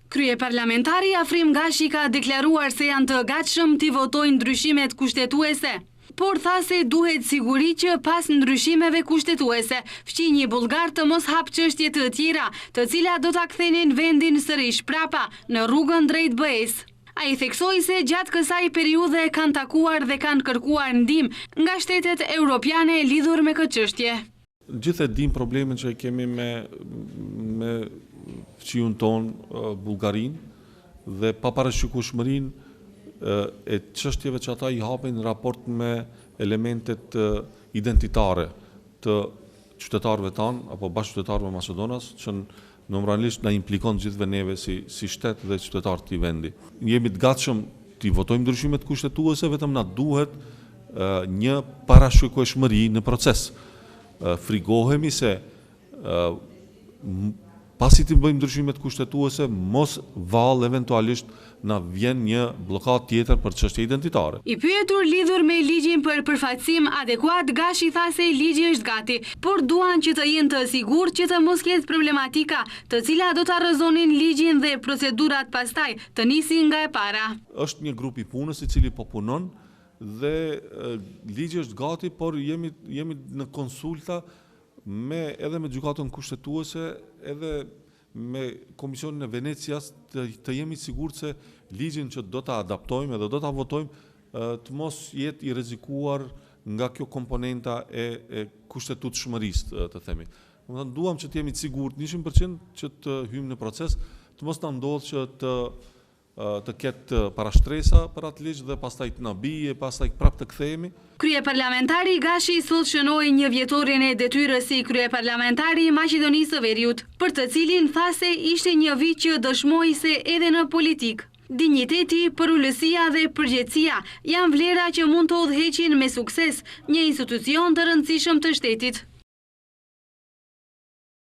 Kryeparlamentari Afrim Gashi ka deklaruar se janë të gatshëm t'i votojnë ndryshimet kushtetuese, por tha se duhet siguri që pas ndryshimeve kushtetuese, fqinji bullgar të mos hapë çështje të tjera, të cilat do ta kthenin vendin sërish prapa në rrugën drejt BE-së. Ai theksoi se gjatë kësaj periudhe kanë takuar dhe kanë kërkuar ndihmë nga shtetet europiane lidhur me këtë çështje. Gjithë e dimë problemin që e kemi me me fqiun tonë Bullgarinë dhe paparashikueshmërinë e çështjeve që ata i hapin në raport me elementet identitare të qytetarëve tanë apo bashkëqytetarëve maqedonas që normalisht na implikon gjithëve neve si si shtet dhe qytetarë të këtij vendi. Jemi të gatshëm t'i votojmë ndryshimet kushtetuese, vetëm na duhet një parashikueshmëri në proces. Frigohemi se pasi t'i bëjmë ndryshimet kushtetuese, mos vallë eventualisht na vjen një bllokadë tjetër për çështje identitare. I pyetur lidhur me ligjin për përfaqësim adekuat, Gashi tha se ligji është gati, por duan që të jenë të sigurt që të mos ketë problematika, të cilat do ta rrëzonin ligjin dhe procedurat pastaj të nisin nga e para. Është një grup i punës i cili po punon dhe ligji është gati, por jemi jemi në konsulta me edhe me Gjykatën Kushtetuese, edhe me Komisionin e Venecias të, të jemi të sigurt se ligjin që do ta adaptojmë edhe do ta votojmë të mos jetë i rrezikuar nga kjo komponenta e, e kushtetutshmërisë, të themi. Domethënë duam që të jemi të sigurt 100% që të hyjmë në proces, të mos na ndodhë që të të ketë parashtresa për atë ligj dhe pastaj të na bie, pastaj prapë të kthehemi. Kryeparlamentari Gashi sot shënoi një vjetorin e detyrës si kryeparlamentar i Maqedonisë së Veriut, për të cilin tha se ishte një vit që dëshmoi se edhe në politikë, dinjiteti, përulësia dhe përgjegjësia janë vlera që mund të udhëheqin me sukses një institucion të rëndësishëm të shtetit.